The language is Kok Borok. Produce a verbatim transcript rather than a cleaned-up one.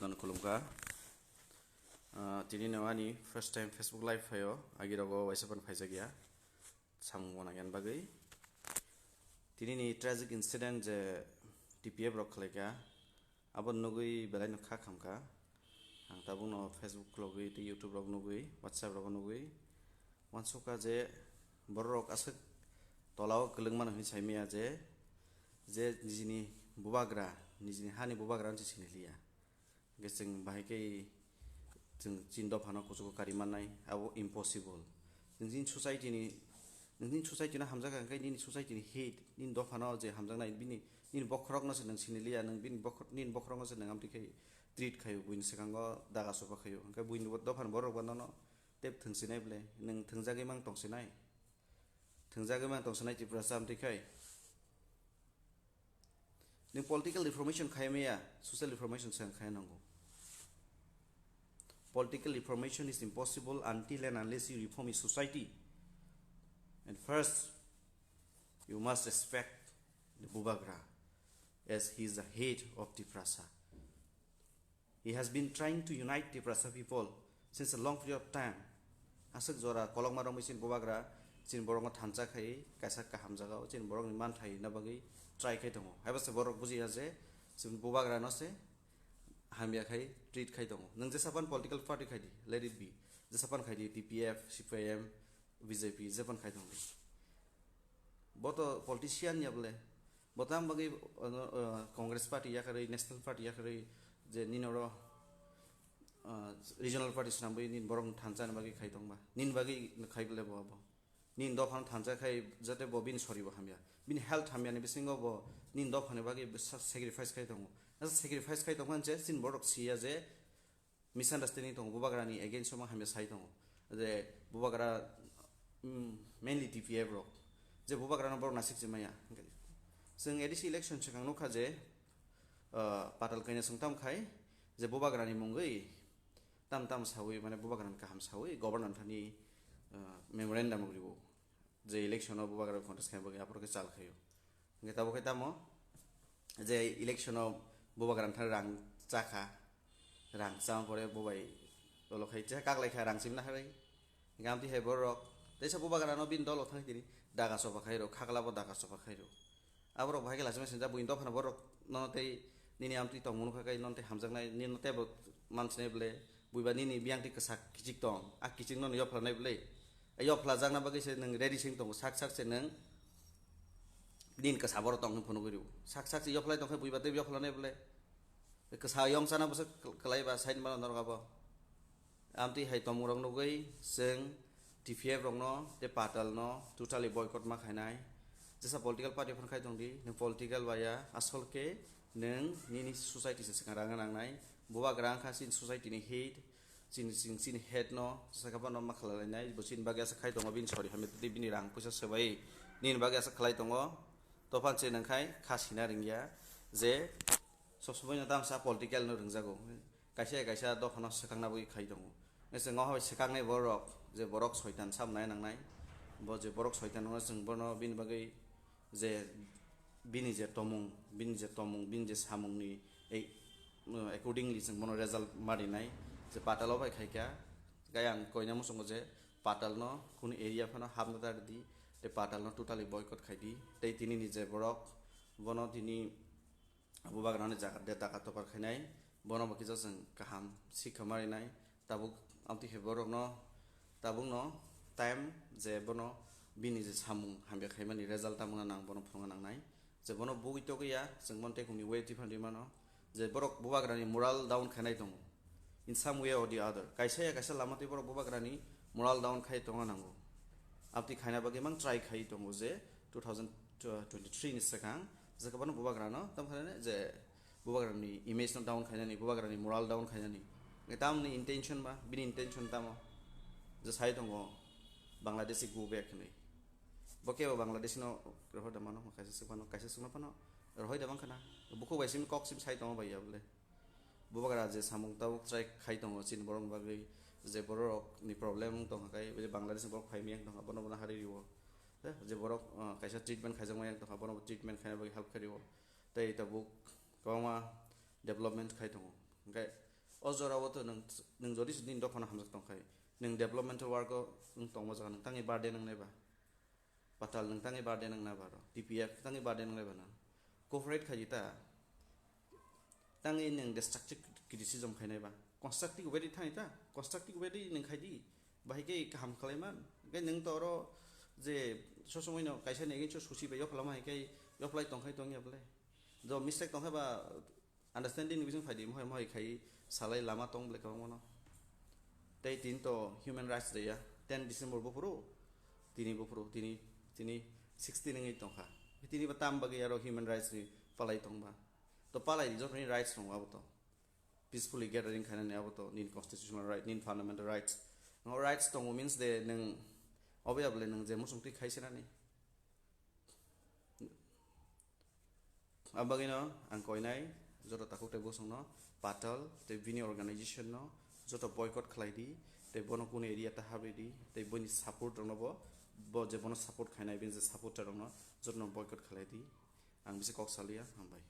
Nono khulumkha. Ah, tini no ani first time Facebook live phaio, agi rogo waisa pan phaijak ya. Samung bona yan bagwi. Tini ni tragic incident je T P F rok khlaika, abo nugwi belai no kha khamka. Ang tabuk no Facebook khulogwi tei YouTube rok nugwi, WhatsApp rok nugwi. Wansukha je borok aswk tolao kwlwng mano hinwi saimaya je, je nijini bubagra, nijini hani bubagra no se siniliya. Hwnkhe chwng bahai khe chwng chini dophano kuchugo kari mannai, abo impossible. Nwng chini society ni, nwng chini society no hamjakha hwnkhe nini society ni hit, nini dophano je hamjaknai bini, nini bokhorokno se nwng siniliya, nwng bini bokhor-, nini bokhorokno se nwng amtwi khe treat khaio, buini swkango daga sopa khaio. Hwnkhe buini bo-, dophani borok bo nono tep thwngsinai bwle, nwng thwngjagwi mang tongsinai. Thwngjagwi mang tongsinai Tiprasa amtwi khai. Nwng political reformation khai maya, social reformation se khai nango. Political reformation is impossible until and unless you reform your society. And first, you must respect the Bubagra as he is the head of Tiprasa. He has been trying to unite Tiprasa people since a long period of time. Aswk jora kolokma romwi chini bubagra chini borokno thansa khai kaisa kaham jagao chini borokni manthai na bagwi try khai tongo. Haibo se borok bujiya je chini bubagra no se hamya khai treat khai tongo. Nwng jesapan political party khai di, let it be. Jesapan khai di T P F, C P I M, B J P, jepan khai tongo. Bo to politician ya bole. Bo tang bagwi, uh, uh, Congress party yakarwi, National Party yakarwi, je nini oro, uh, regional party swnamwi nini borok thansa ni bagwi khai tongba. Nini bagwi khai bole bo abo. Nini dophano thansa khai jate bo bini sori bo hamya. Bini health hamya ni bisingo bo nini dophani bagwi sa-, sacrifice khai tongo. Asa sacrifice khai tongkha je chini borok siya je misunderstanding tongo, bubagrani against o ma hamya sai tongo. Je bubagra, mm, mainly T P F rok. Je bubagrano borok nasik se maya. Chwng A D C election swkang nukha je, ah, patal kaina swng tam khai, je bubagrani mungwi tam tam sawi, mane bubagrani kaham sawi, governor thani, ah, memorandum rw riwo. Je election o bubagra contest khaina bagwi aphuru khe chal khaio. Hwnkhe tabuk khe tamo je election o bubagra thani rang chakha, rang chama pore bubai dolo khai cha kaklai kha rang chimna hai. Hwnkhe amtwi hai borok teisa bubagra no bini dolo thang tini daga sopa khairo, khakla bo daga sopa khairo. Aborok bahai khe lachima sinjak buini dophano borok nono tei nini amtwi tongmung nukha khe nono tei hamjaknai, nini teibo mansinai bwle, buiba nini biyang twi kwsak kichik tong, a kichik nono yophlanai bwle. A yophla jakna bagwi se nwng ready se wng tongo, sak sak se nwng nini kwsa borok tong hwn phunugwi rw. Sak sak se yophlai tong khe buiba tei yophlanai bwle. Kwsa yong chana bwswk kwlai ba side mano norok abo. Amtwi hai tongmung rok nugwi chwng T P F rokno tei Patal no totally boycott ma khainai. Jesa political party phano khai tong di, nwng political ba ya, asol khe nwng nini society se swkang rang nangnai. Bubagra wngkha chini society ni head, chini, chini, chini head no, jesa khe bono ma khlai lainai, bo chini bagwi asa khai tongo, bini sori hamya tei bini rang puisa swbai nini bagwi asa khlai tongo. Tophan se nwng khai kha sina ringya je sob somoi no tamsa political no rwngjago. Kaisa kaisa dophano swkangna bagwi khai tongo. Nwng se ngohor swkangnai borok, je borok soitan sam nai nangnai. Bo je borok soitan no chwng bono bini bagwi je bini je tomung, bini je tomung, bini je samungni ei, uh, accordingly chwng bono result ma rinai. Je Patal o bai khaikha, gai ang koina muchungo je Patal no kunu area phano hapna ta rwdi, tei Patal no totally boycott khai di. Tei tini ni je borok, bono tini Bubagrani jaga de daga topar khainai, bono bo kisa chwng kaham sikha marinai. Tabuk amtwi khe borokno, tabukno time je bono bini je samung hamya khaimani result tamo wngna nang bono phunukna nangnai. Je bono bugwi togwi ya, chwng bono tei kungni way twi phano rwi mano. Je borok Bubagrani moral down khainai tongo. In some way or the other. Kaisa ya kaisa lama twi borok Bubagrani moral down khai tongna nango. Amtwi khaina bagwi mang try khai tongo je two thousand twenty-three ni swkang, je kwbangma Bubagrano, tamo khainai je Bubagrani image no down khainani, Bubagrani moral down khainani. Nge tamni intention ba, bini intention tamo? Je sai tongo Bangladeshi go back hinwi. Bo kebo Bangladeshi no rohor da mano, kaisa swk mano, kaisa swk ma phano rohoi da mang khana. Bukhuk bai simi kok simi sai tongo bai ya bole. Bubagra je samung tabuk try khai tongo chini borok ni bagwi, je borok ni problem wng tongkha kai, je Bangladesh ni borok phai miyang tongkha, bono bono hari rio. Je borok, ah, kaisa treatment khaijak maya tongkha, bono treatment khaina bagwi help khai rio. Tei tabuk kwbangma development khai tongo. Hwnkhe O jora o to nwng, nwng jodi se nini dophano hamjak tongkhai, nwng developmental work o nwng tongma jaga nwng tangwi birthday nang naiba, Patal nwng tangwi birthday nang naiba ro, T P F tangwi birthday nang naiba na, cooperate khaidi ta, tangwi nwng destructive criticism khai naiba, constructive way di thani ta, constructive way di nwng khaidi, bahai khe kaham khlai man, khe nwng to oro je so somoi no kaisa ni against o susi bai yophla ma hai khe yophlai tongkhai tongya bole, jo mistake tongkhai ba, understanding ni bising phaidi, mohai mohai khai salai lama tong bole kwbangma no. Tei tini to human rights day ya, ten December buphuru, tini buphuru, tini, tini sixteen wngwi tongkha. Tini ba tam bagwi aro human rights ni palai tongba. To palai di, jotoni rights tongo abo to. Peacefully gathering khainani abo to nini constitutional right, nini fundamental rights. No rights tongo means de nwng obviously nwng je muchung twi khai sinani. Abagwino ang koinai joto takhuk tei bosongno, Patal tei bini organization no joto boycott khlai di, tei bono kunu area ta habri di, tei bini support rokno bo, bo je bono support khainai bini je supporter rokno jotono boycott khlai di. Ang bisi kok salia, hambai.